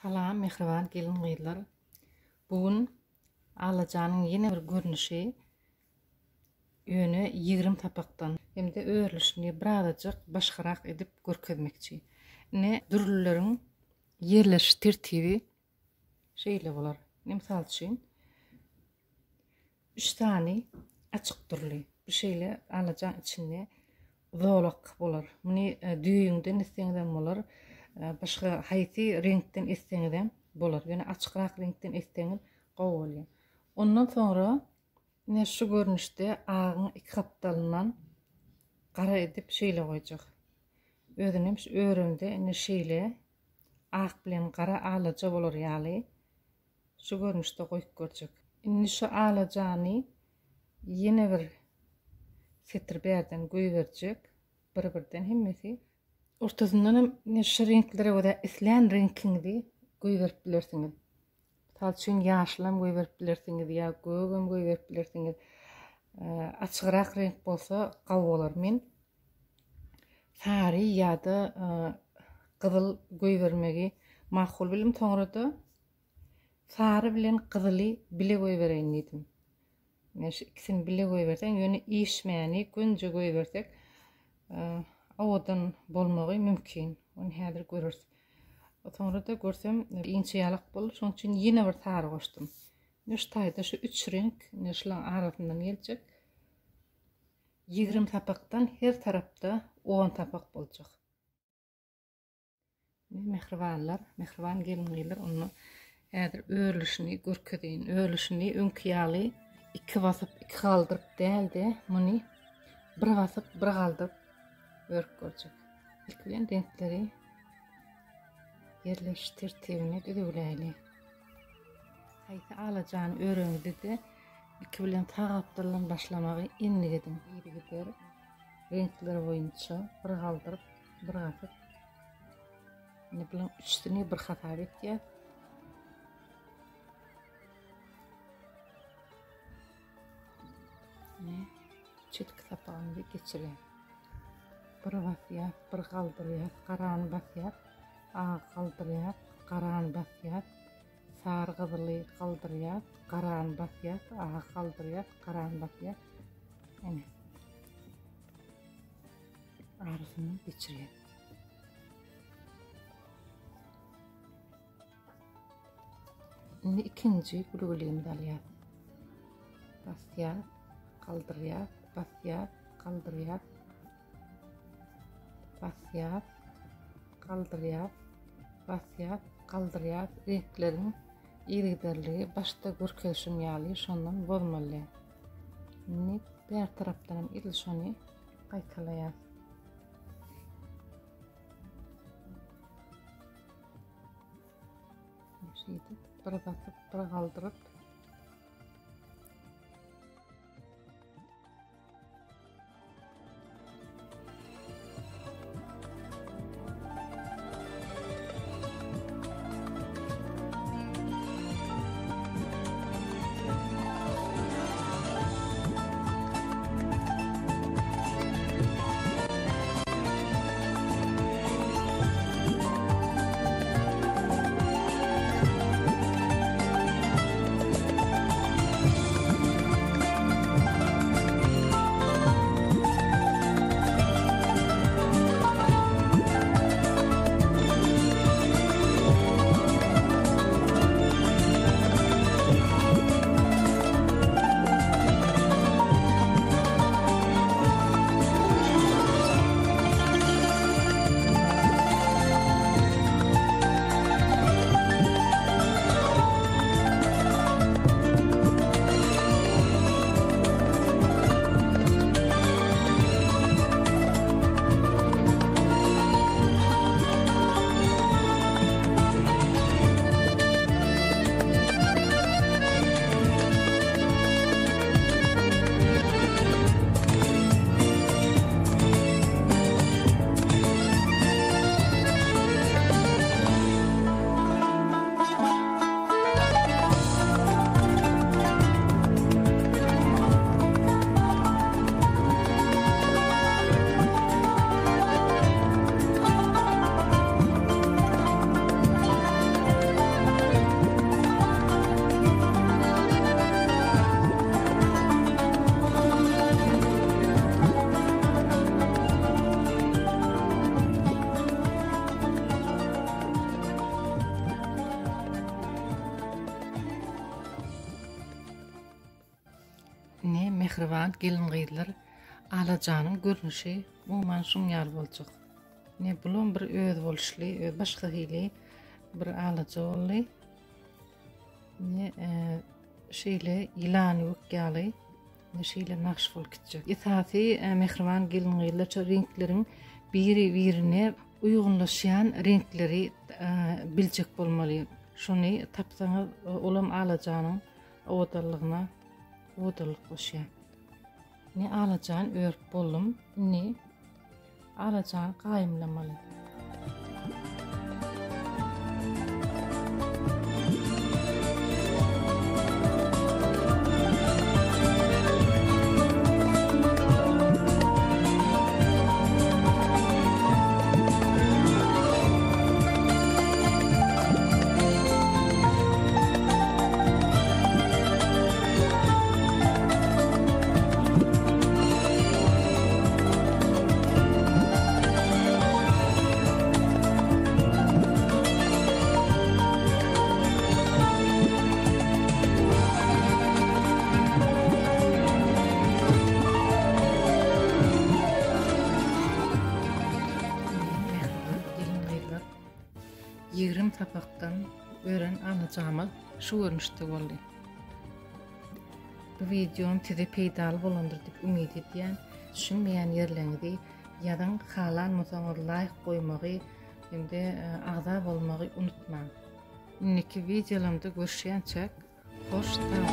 Salam mähriban gelin-gyzlar. Bu gün alajanyň ýene bir görnüşi ýöne 20 sapakdan hem-de örülişini birazajyk başgarak edip görkezmekçi. Ine dürlüleriň ýerleşiş tertibi şeýle bolar. Mysal üçin Üç sany açyk dürli. Bu şeýle alajaň içinde zolak bolar. Muny e, düýüňden etseňizem bolar. E, başga haýsy reňkden etseňizem bolar. Ýöne açykrak reňkden etseňiz gowy bolýar. Ondan soňra ine şu görnüşde agyň iki gapdalyndan gara edip şeýle goýjak. Özünem şu örümde ine şeýle ak bilen gara alaja bolar ýaly Şu görnüşde goýup görjek. Indi şu alajany ýene bir setir bärden goýberjek. Bir-birden hemmesi. Ortasyndan hem ine şu reňklere görä islän reňkiňizi goýberip bilersiňiz. Mysal üçin ýaşylam goýberip bilersiňiz ýa gögem goýberip bilersiňiz. Açygrak reňk bolsa gowy bolar. Men sary ýa-da gyzyl goýbermegi makul bildim. Soňra-da sary bilen gyzyly bile goýbereýin diýdim. Men şu ikisini bile goýberseň, ýöne işmäni gönje goýbersek, owadan bolmagy mümkin. Ony häzir göreris. Soňra-da görsem inçe ýalak boldy, şonuň üçin ýene bir sary goşdum. Şu taýda şu üç reňk, şularyň arasyndan geljek. 20 sapakdan her tarapda 10 sapak boljak. Mähribanlar, mähriban gelin-gyzlar, onda häzir örülişini görkezeýin. Örülişini öňki ýaly iki basyp, iki galdyryp däl-de, muny bir basyp, bir galdyryp örüp görjek. Ilki bilen reňkleri ýerleşiş tertibini düzüwläýli. Haýsy alajany öreňizde-de ilki bilen sag gapdaldan başlamagy endik ediň. Yzygider reňkler boýunça bir galdyryp, bir gasyp. Indi bularyň üçüsini bir hasap etýär. Çetki sapagymyzy geçirýär. Bir basýar, bir galdyrýar, garany basýar, agy galdyrýar, garany basýar. Sary gyzyly galdyrýas, garany basýas, agy galdyrýas, garany basýas. Ene. Arasyny geçirýäs. Indi ikinji gülgülimizi alýas. Basýas, galdyrýas, basýas, galdyrýas. Basýas, galdyrýas, basýas, galdyrýas. Reňkleriň yzygiderligi başda görkezişim ýaly şondan bozmaly. Indi bär tarapdan hem edil şony gaýtalaýas. Şeýdip bir basyp, bir galdyryp Mähriban gelin-gyzlar, alajanyň görnüşi umuman şuň ýaly boljak. Ine bulam bir özboluşly, öz başga hili bir alaja boldy. Ine e, şeýle ýylan ýük ýaly ine şeýle nagyş bolup gitjek. Esasy e, mähriban gelin-gyzlar şu reňkleriň biri-birine uýgunlaşýan reňkleri e, biljek bolmaly. Şony tapsaňyz, olam alajanyň owadanlygyna owadanlyk goşýar. Ine alajany örüp boldum. Indi alajany gaýymlamaly. 20 sapakdan ören alajamyz şu görnüşde boldy. Bu wideom size peýdaly bolandyr diýip umyt edýän. Düşünmeýän ýerleriňizi ýazyň, halan bolsaňyz laýk goýmagy hem-de e, agza bolmagy unutmaň. Indiki wideolarymda görüşýänçäk, hoş sag boluň.